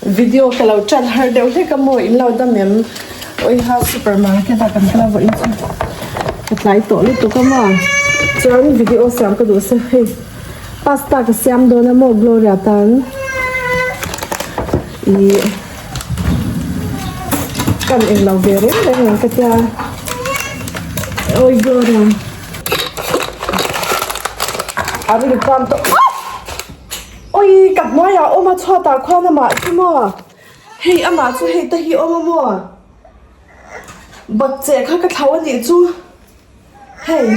Video ka lo ṭan har deuh hlek a maw in lo dam em? Awiha supermarket ah kan kal a vawiin chu ka tlai tawh lutuk a maw chuan video siam ka duh se hei pasta ka siam dawn a maw Gloria tan ih kan englo ve reng reng ang ka tia awi Gloria a ring tlam tawh. Awii ka hnuaiah a awm a chhuatah khuan amah chu maw hei amah chu hei te hi awm a maw bakcheh kha ka thlau a nih chu hei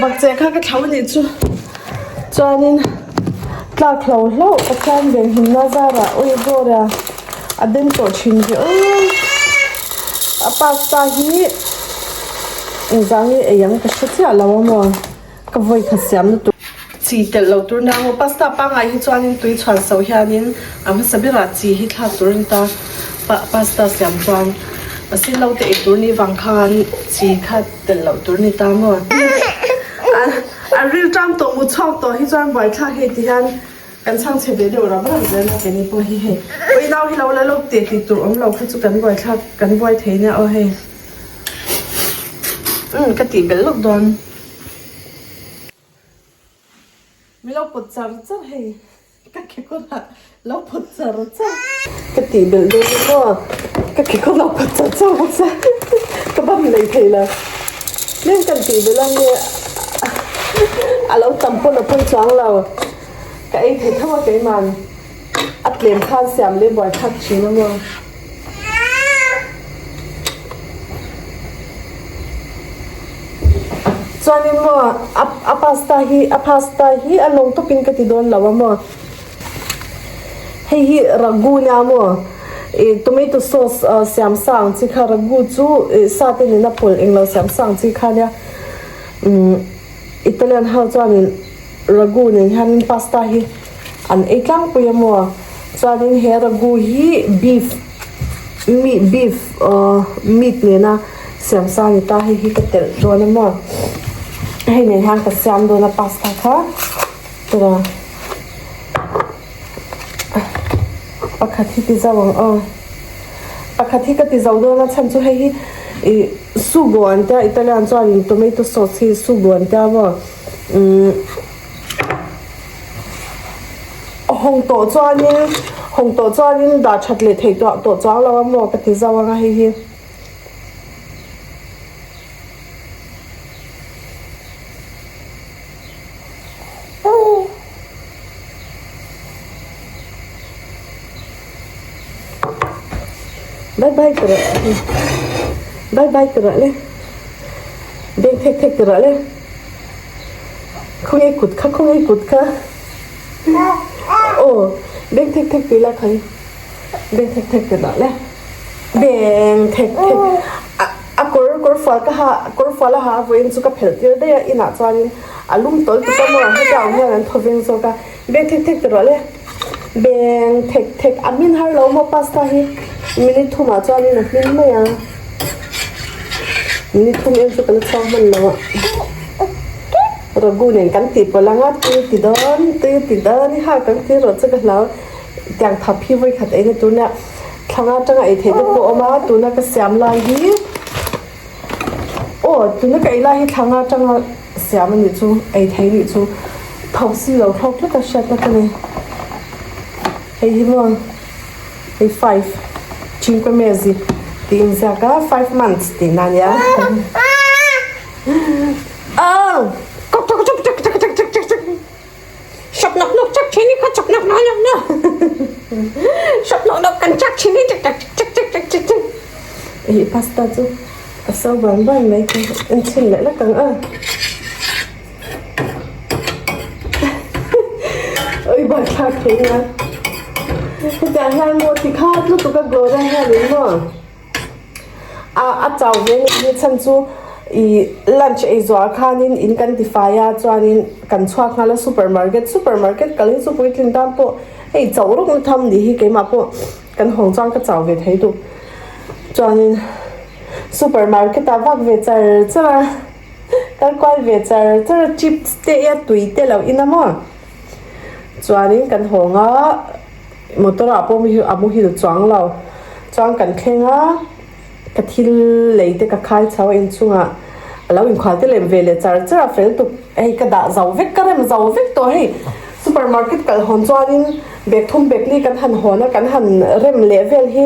bakcheh kha ka thlau a nih chu chuanin tlak hlo hlauh Pathian venghimna zarah awii Gloria a den tawh thin ve aw a pasta hi engzah nge ei ang ka hre chiah lo a maw. Ka vawi khat siam lutuk. Chi telh lo tur nia maw pasta pangngai hi chuanin tui chhuan so hianin a hmasa berah chi hi thlak tur a ni ta pasta siam chuan mahse no te ei tur ni vang khan chi kha telh loh tur a ni ta maw a ril tang tawh mu chhuak tawh hi chuan buaithlak hei ti hian kan chhang chhe ve deuh rap rap zel a keini pawh hi hei awi nau hi lo la lawk teh tih tur awm lo kha chu kan buaithlak kan buai thei nia aw hei umm ka tih belh lawk dawn. Mi lo pawt char char hei ka kekawrah lo pawt char char ka tih belh dawn a maw ka kekawr lo pawt char char bawk sia ka ban lei thei lo tlem kan tih belh a nge a lo tam pawn a pawi chuang lo ka ei thei tho a keiman a tlem khan siam leh buaithlak thin a maw. Chuanin maw a pasta hi a pasta hi a lawng tawpin ka ti dawn lo a maw hei hi ragu nia maw ih tomato sauce siam sa ang chi kha ragu chu ih sa te nena pawlh englo siam sa ang chi kha nia umm Italian ho chuanin ragu nen hianin pasta hi an ei tlangpui a maw chuanin he ragu hi beef mi beef ahh meat nena siam sa a ni ta hei hi ka telh dawn a maw hei nen hian ka siam dawn a pasta kha tawh pakhat hi ti zo ang aw pakhat hi ka ti zo dawn a chhan chu hei hi ih sugo an tia Italian chuanin tomato sauce hi sugo an tia maw umm. Hawng tawh chuanin hawng tawh chuanin dah that leh theih tawh tawh chuang lo a maw ka ti zauh ang a hei hi. Bye bye ti rawh bye bye ti rawh le beng thek thek ti rawh le. Khawnge kut kha khawnge kut kha aw beng thek thek tih la khai beng thek thek tih lah le beng thek thek a kawr kawr fual ka ha kawr fual a ha a vawiin chu ka phelh tir daih a inah chuanin a lum tawl tuk a maw heta ang hian an thaw veng zawk a beng thek thek tih rawh le beng thek thek a hmin har lo maw pasta hi minute thumah chuanin a hmin mai a. Ni thum em chu ka la chhuak hman lo a Raghu nen kan tih pawlh anga tui ti dawn tui ti dawn i hak ang tih erawh chu ka hlau tiang thap hi vawi khat eina tur nia thlang atanga ei theih te pawh a awm a tuna ka siam lai hi aw tuna ka ei lai hi thlang atanga siam a nih chu ei thei nih chu tho si lo thlawk tlat a hriat na ka nei hei hi maw. Hei five cinque mesi tih inziak a five months tih na ania Ih pasta chu a so ban ban mai kha en chhin leh lek ang a Oi bar thlak thei nia hetiang hian maw ti khat lutuk a Gloria hian in maw a a chau ve a ni chhan chu ih lunch ei zuah khanin in kan ti fai a chuanin kan chhuak nghal a super market super market kal hi chu puitling tan pawh hei chauh rawk na tham nih hi keimah pawh kan hawng chuan ka chau ve thei duh chuanin super market ah vak ve char char a. Kal kual ve char char a chips te ia tui te lo in a maw chuanin kan hawng a Motor ah pawh a muhil chuang lo. Chuan kan thleng a, ka thil lei te ka khai chho a inchungah a lo inkhual te lem ve leh char char a fel tuk. Hei ka dah zo vek, ka rem zo vek tawh hei. Supermarket kal hawn chuanin bag thum bag li kan han hawn a, kan han rem leh vel hi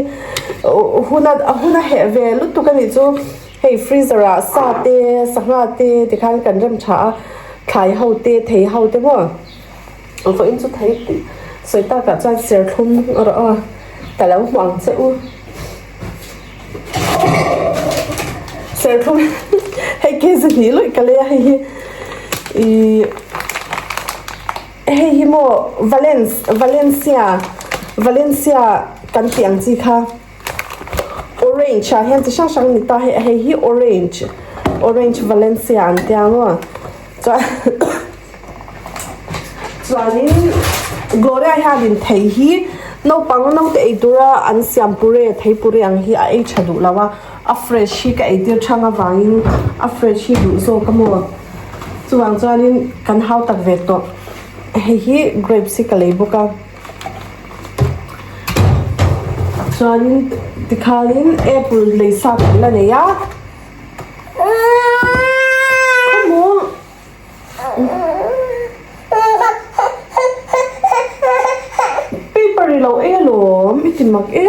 hun a hun a heh ve lutuk a nih chu. Hei freezer ah sa te, sangha te tikhan kan rem tha a, thlai ho te, thei ho te maw. Vawiin chu thei tih sawi takah chuan serthlum erawh a ka lo hmu ang che u. Serthlum hei kg hnih luih ka lei a hei hi ihh hei hi maw Valence Valencia Valencia kan tih ang chi kha orange ah hian chi hrang hrang a ni ta hei hei hi orange orange Valencia an tia maw chuan. Chuanin Gloria hianin thei hi naupang naute ei tura an siam puree thei puree ang hi a ei tha duh lo a, a fresh hi ka eitir thang avangin a fresh hi duh zawk a maw? Chuvang chuanin kan hau tak ve tawh. Hei hi grapes hi ka lei bawk a. Chuanin tikhanin apple lei sa kan la nei a. Khawmaw. Paper i lo ei alawm i ti mak e.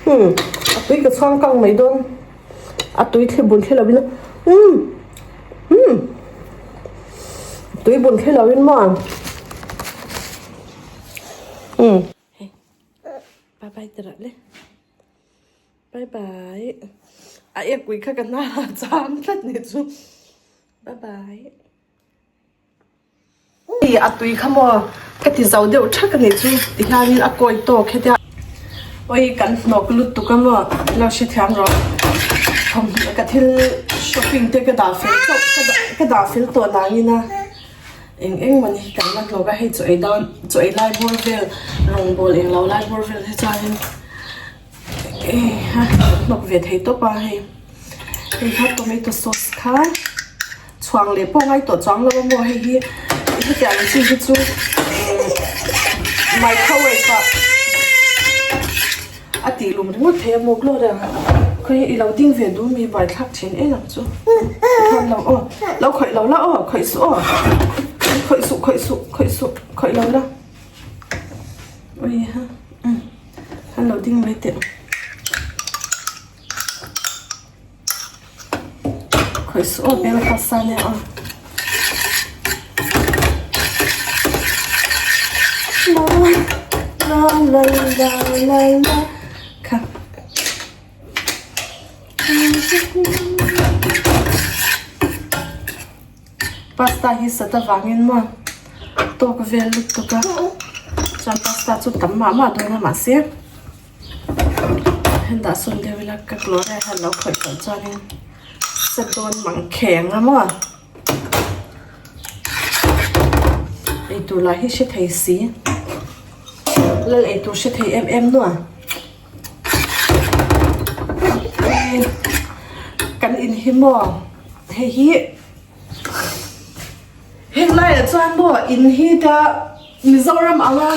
Hmm a tui ka chhuang kang mai dawn a tui thli bun thli lovin umm umm tui bun thli lovin maw umm. Bye bye ti rawh le. Bye bye. A ek ui kha ka hnar ah chang tlat ni chu. Bye bye. Hei a tui kha maw ka ti zo deuh thak a ni chu ti hianin a kawi tawk hetia. Oi kan hnawk lutuk a maw lo hrethiam rawh. Thawmhnaw ka thil shopping te ka dah fel chauh ka dah fel tawh nangin a. Eng eng man hi kan la hlawk a, hei chaw ei dawn chaw ei lai bawr vel rawngbawl eng lo lai bawr vel hi chuanin ha hnawk ve thei tawp a hei hei kha tomato sauce kha chhuang leh pawh ngai tawh chuang lo a maw hei hi hetiang chi hi chu microwave ah a tih lum ringawt thei a maw gloria khawi i lo ding ve duh mi buai thlak thin em ang chu tikhan lo aw lo khawih lo la aw khawih suh aw khawih suh khawih suh khawih suh khawih lo la ui ha um an lo ding mai teh khawih suh aw bel kha sa nia aw la la la la la la kha Pasta hi sat avangin maw tawk vel lutuk a chuan pasta chu tam mah mah dawn a mahse Heng dah sawn deuh ila ka Gloria hian lo khawih palh chuanin set dawn mang kheng a maw eitur lah hi hre thei si lal eitur hre thei em em nuah kan in hi maw hei hi. Heng laiah chuan maw in hi ta Mizoram anga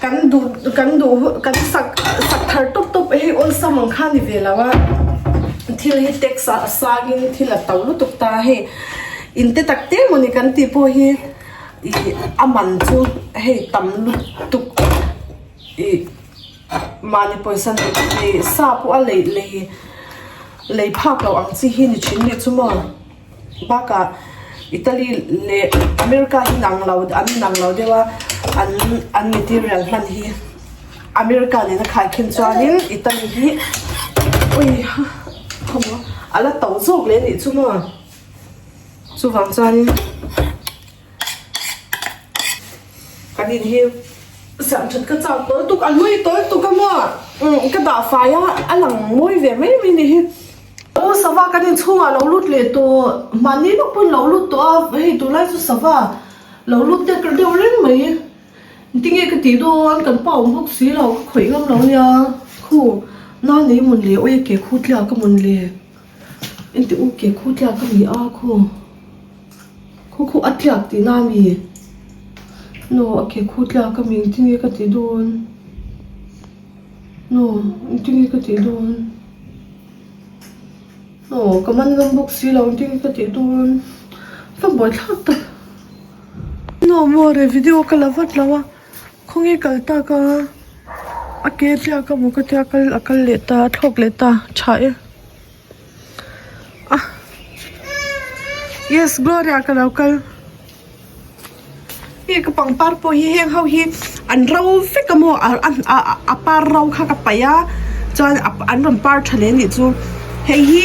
kan duh kan duh kan sak sak thar tawp tawp hei awlsam ang kha ni ve lo a thil hi tax ah a sangin thil a to lutuk ta hei in te tak te mawni kan tih pawh hi ih a man chu hei tam lutuk ih mahni pawisa nei sa pawh a lei lei lei phak loh ang chi hi ni thin nih chu maw. Bakah Italy leh America hi nang lo an nang lo deuh a an an material hman hi America nena khaikhin chuanin Italy hi ui ha khawmaw a la to zawk leh anih chu maw chuvang chuanin kan in hi siam that ka chak tawl tuk a hlui tawl tuk a maw ka dah fai a a lang mawi ve mai mai ni hi. Aw sava kan inchhungah lo lut leh tawh mahni lawk pawn lo lut tawh a hei tunlai chu sava lo lut dek deuh reng mai tinge ka tih dawn kan pa awm bawk si lo ka khawih ngam lo nia khu na nei mawn le awi ke khu tliak ka mawn le. Engti u ke khu tliak a ni a khaw khaw khaw a tliak tihna a mi no a ke khu tliak a mi engtin nge ka tih dawn no engtin nge ka tih dawn aw ka man ngam bawk si lo engtin nge ka tih dawn ka buaithlak tak no maw re video ka la vat lo a. Khawnge kal tak a a ke tliak a maw ka tia kal a kal leh ta a thlawk leh ta tha e a yes Gloria ka lo kal hei ka pangpar pawh hi heng ho hi an ro vek a maw a a par ro kha ka paih a chuan an rawn par tha leh a nih chu hei hi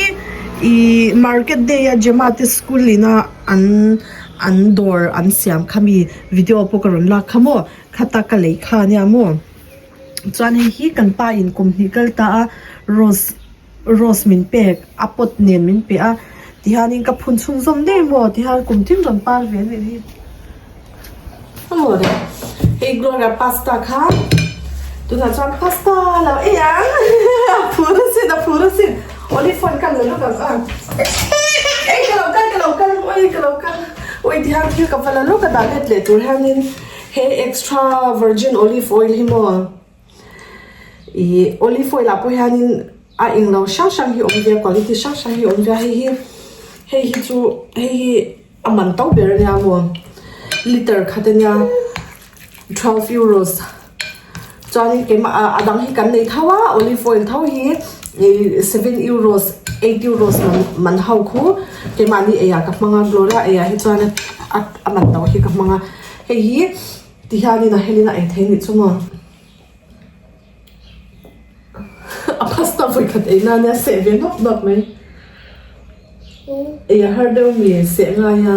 ihh market day a Gemma te school in a an an dawr an siam kha mi. Video pawh ka rawn lak kha maw khata ka lei kha ania maw chuan hei hi kan pa in kum hnih kal ta a rose rose min pek a pot nen min pe a tihianin ka phun chhunzawm daih maw tihian kum tin rawn par ve anih hi amaw le hei gloria pasta kha tunah chuan pasta lo ei ang a phur asin a phur asin olive oil ka la lawk ang a ei ka lo kal ka lo kal ui ka lo kal. Ui ti hian thil ka va la lawk a dah let leh tur hianin he extra virgin olive oil hi maw ih olive oil ah pawh hianin a englo hrang hrang hi a awm ve a quality hrang hrang hi a awm ve a hei hi hei hi chu hei hi a man to ber ania maw liter khat ania. 12 euros chuanin keimah ah a dang hi kan nei tho a olive oil tho hi ih 7 euros 8 euros man man ho khu keimahni ei ah ka hmang a Gloria ei ah hi chuan a a man loh hi ka hmang a hei hi ti hianin a helin a ei thei anih chu maw a pasta vawikhat ei nan a seh ve nawk nawk mai. Ei a har deuh mi seh ngai a,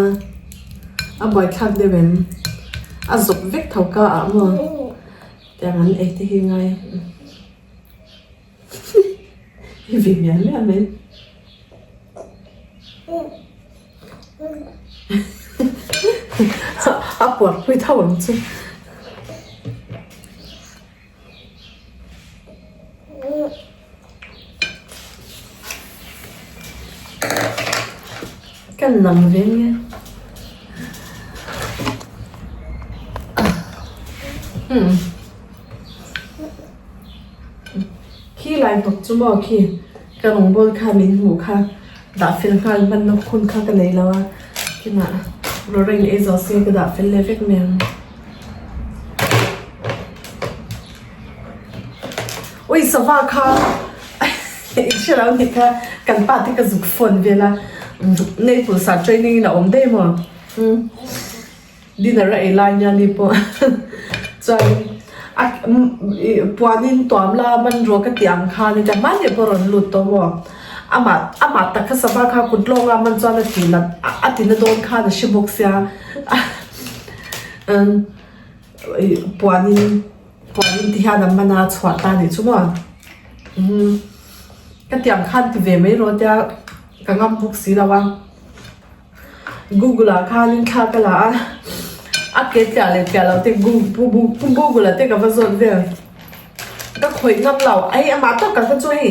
a buaithlak deuh em? A zawp vek tho ka ah maw? Tiang an ei te hi ngai i ve mial mial mai. A puar pui tho ang chu. Kan lam ve nge. Hmm. Khi lai hnawk chu maw khi ka rawngbawl kha min hmuh kha dah fel nghal hman na hun kha ka nei lo a kinah Lorraine ei zawh se ka dah fel leh vek mai ang. Ui sava kha i hre lo nih kha kan pa te ka zuk phone vel a Naples ah training in a awm daih maw dinner a ei lai nia ni pawh chuan a puanin tuam la hmanrua ka tih ang khan a hmanni pawh a rawn lut tawh maw amah amah tak kha sava kha kut lawnga hman chuan a ti nat a ti na dawn khan a hre bawk sia. Puanin puanin ti hian an man a chhuah ta anih chu maw umm ka tiang khan ti ve mai rawh tia ka ngam bawk si lo a google ah khanin thla ka la a a ke tliah leh tliah loh te google ah te ka va zawt vel ka khawih ngam lo ai amah tawk ka chu hei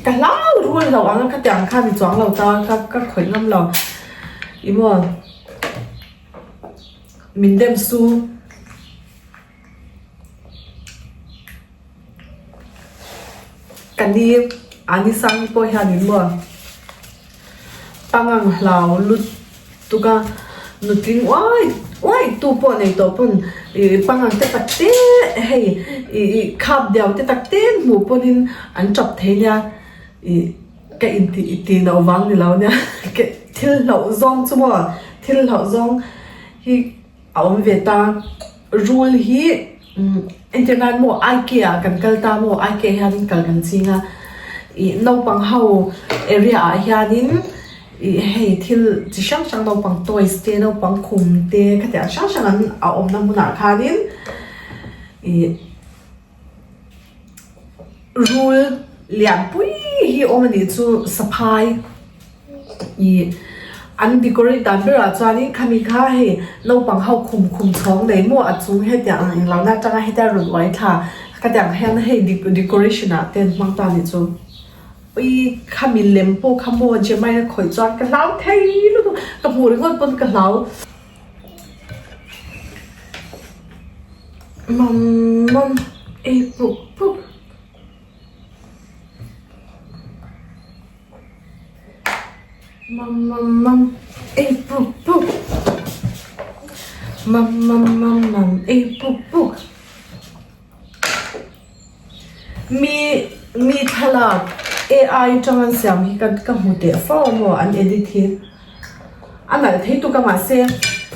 ka hlau rul lo ang a ka tiang khan ni chuang lo ta ka khawih ngam lo ih maw. Min dem su. Ka ni a ni sang pawh hianin maw pangang hlau lutuk a nutling uai uai tu pawh nei tawh pawn ih pangang te tak te hei ih khap diau te tak te hmuh pawnin an tap thei nia ih. Ka inti tih loh vang ni lo nia thil hlauh zawng chu maw thil hlauh zawng hi a awm ve ta rul hi entir nan maw IK ah kan kal ta maw IK hianin kal kan ching a ih naupang ho area ah hianin ih hei thil chi hrang hrang naupang toys te naupang khum te khatiang hrang hrang an a awmna hmunah khanin ih. Rul lianpui hi awm a nih chu saphai ih an decorate dan berah chuanin khami kha hei naupang ho khum khum chhawng nei maw a chung hetiang ang englo na atanga hetia rawn uai thla khatiang hian hei decoration ah te an hmang ta a nih chu. Ui khami lem pawh kha maw Jemai a khawih chuan ka hlau thei lutuk ka hmuh ringawt pawn ka hlau. Mam mam ei puk puk. Mam mam mam ei puk puk. Mam mam mam mam ei puk puk. Mi mi thlalak AI atang an siam hi ka ka hmu teh fo a maw an edit hi a nalh thei tuk a mahse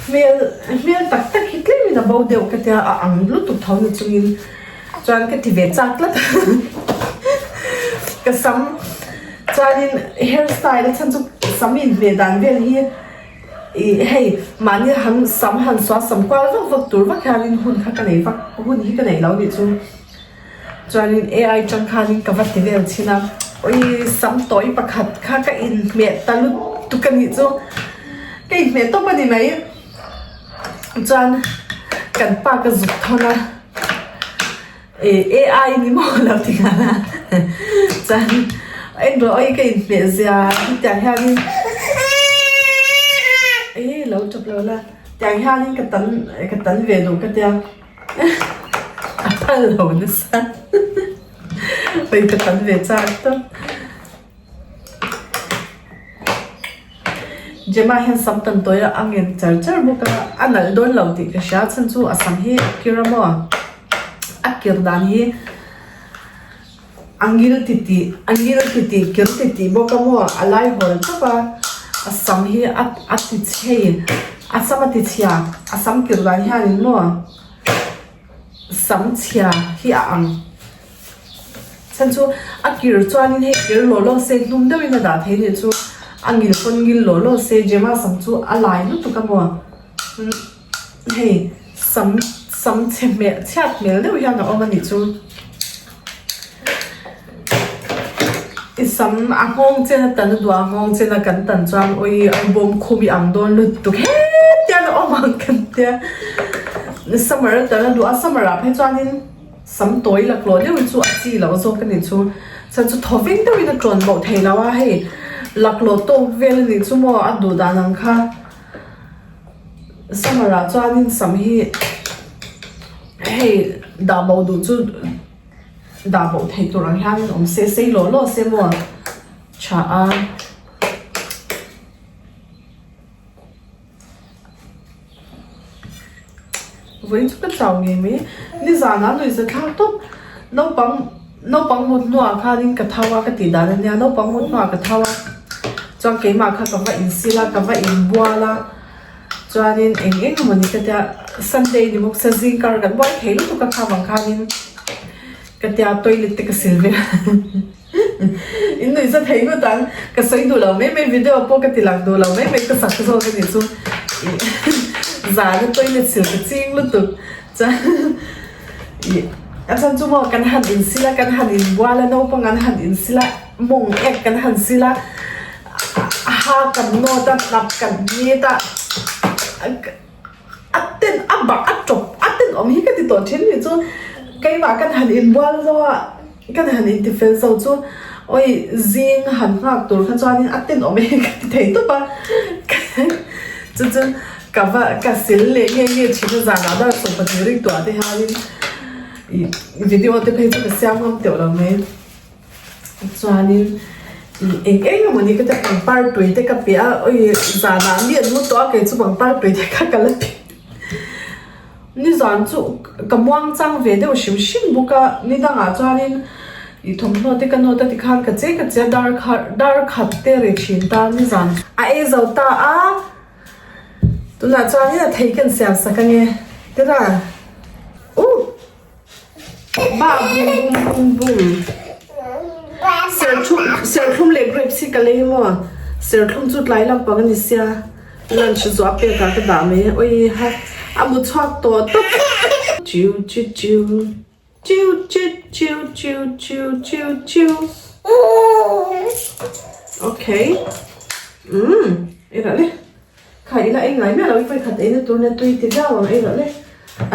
hmel hmel tak tak hi tlem in a bo deuh ka tia a ang lutuk tho ni chungin chuan ka ti ve chak tlat ka sam chuanin hair style a chhan chu sam inhmeh dan vel hi. Ih hei mahni han sam han suah sam kual vak vak tur vak hianin hun kha ka nei vak hun hi ka nei lo nih chu chuanin AI tang khanin ka va ti vel thin a ui sam tawi pakhat kha ka inhmeh ta lutuk a nih chu ka inhmeh tawp a ni mai chuan kan pa ka zuk thawn a. AI ni maw lo ti nghal a chuan en rawh awi ka inhmeh zia hetiang hianin e lo tawp lo la tiang hianin ka tan ka tan ve duh ka tia a phal lo nasa hei ka tan ve chak tawp. Gemma hian sam tan tawi a a ngen char char bawk a, a nalh dawn lo tih ka hria a chhan chu a sam hi a kir a maw a kir dan hi a ngil ti tih a ngil ti tih kir ti tih bawk a maw a lai hawl tawp a a sam hi a a ti chhei a sam a ti chhia a sam kir dan hianin maw sam chhia hi a ang. Chhan chu a kir chuanin hei kir law law se hnum deuhin a dah thei nih chu a ngil pawn ngil law law se Gemma sam chu a lai lutuk a maw hei sam sam chhe hmel chhiat hmel deuh hian a awm a nih chu i sam a nghawng chen a tan a duh a nghawng chen a kan tan chuan awi a bawm khum i ang dawn lutuk hetiang a awm ang kan tia summer a tan a duh a summer ah phei chuanin. Sam tawi laklawh deuh hi chu a chi loh zawk a nih chu. Chuan chu thaw veng deuhin a tawn bauh thei lo a hei laklawh tawk vel a nih chu maw a duh dan ang kha. Summer ah chuanin sam hi hei dah bauh duh chu dah bauh thei tur ang hianin awm se sei law law se maw tha a. Vawiin chu ka chau ngei mai. Nizanah a nuihza thlak tawp. Naupang naupang mut hnuah khanin ka thau a ka tih dan ania naupang mut hnuah ka thau a chuan keimah kha ka va insil a ka va inbual a chuanin eng eng emawni ka tia Sunday ni bawk sia zing kar kan buai thei lutuk a kha vang khanin ka tia toilet te ka sil vel a. In nuih za thei ngawt ang, ka sawi duh lo mai mai video pawh ka ti lang duh lo mai mai ka sak zawk a nih chu zan a toilet sil ka ching lutuk chuan ih a chhan chu maw kan han in sil a kan han in bual a naupang an han in sil a mawng ek kan han sil a ha kan nawt a hnap kan ngit a. A ten a bak a tawp a tenawm hi ka ti tawh thin ni chu keimah kan han inbual zo a kan han intifel zo chu awi zing han nghak tur kha chuanin a tenawm hi ka ti thei tawp a chu chu ka va ka sil leh nge nge thin a zanah dar 12 rik tuah te hianin ih video te phei chu ka siam ngam teuh lo mai. Chuanin ih eng eng emaw ni ka tia pangpar tui te ka pe a awi zanah mi an mu tawh a kei chu pangpar tui te kha ka la pe nizan chu ka muang chang ve deuh hrim hrim bawk a ni dangah chuanin ih thawmhnaw te ka nawt a tikhan ka che ka che a dar kha dar khat te ri thin ta nizan a ei zo ta a tunah chuanin a thei ka insiam sak ange tira uh. Ba bum bum bum bum serthlum serthlum leh grapes hi ka lei maw serthlum chu tlai lampang a ni sia lunch zuah pek ah ka dah mai awi ha a mu chhuak tawh tawp chiu chiu chiu chiu chiu chiu chiu chiu chiu chiu okay umm ei rah le. Kha ila ei ngai miah lo i vawikhat eina tur nia tui ti viau ang ei loh le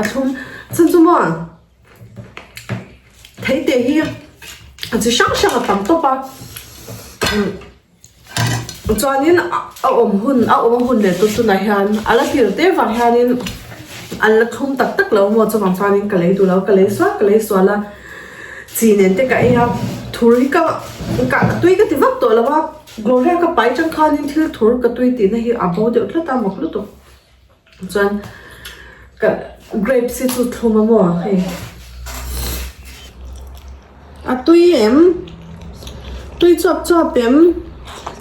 a thlum chhan chu maw thei te hi a chi hrang hrang a tam tawp a. Chuanin a awm hun a awm hun leh tur tunah hian a la tir te vang hianin an la thlum tak tak lo maw chuvang chuanin ka lei duh lo ka lei sual ka lei sual a chi nen te ka ei a thur hi ka ka tui ka ti vak tawh lo a Gloria ka pai chang khanin thil thur ka tui tihna hi a bo deuh tlat a mak lutuk. Chuan ka grapes hi chu thlum a maw hei a tui em tui chuap chuap em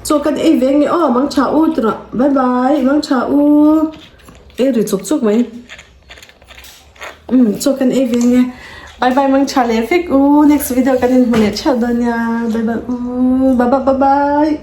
chaw kan ei ve nge aw mang tha u tih bye bye mang tha u ei ri chuk chuk mai umm chaw kan ei ve nge bye bye mang tha leh vek u next video kan inhmu leh theuh dawn nia bye bye u bye bye bye bye.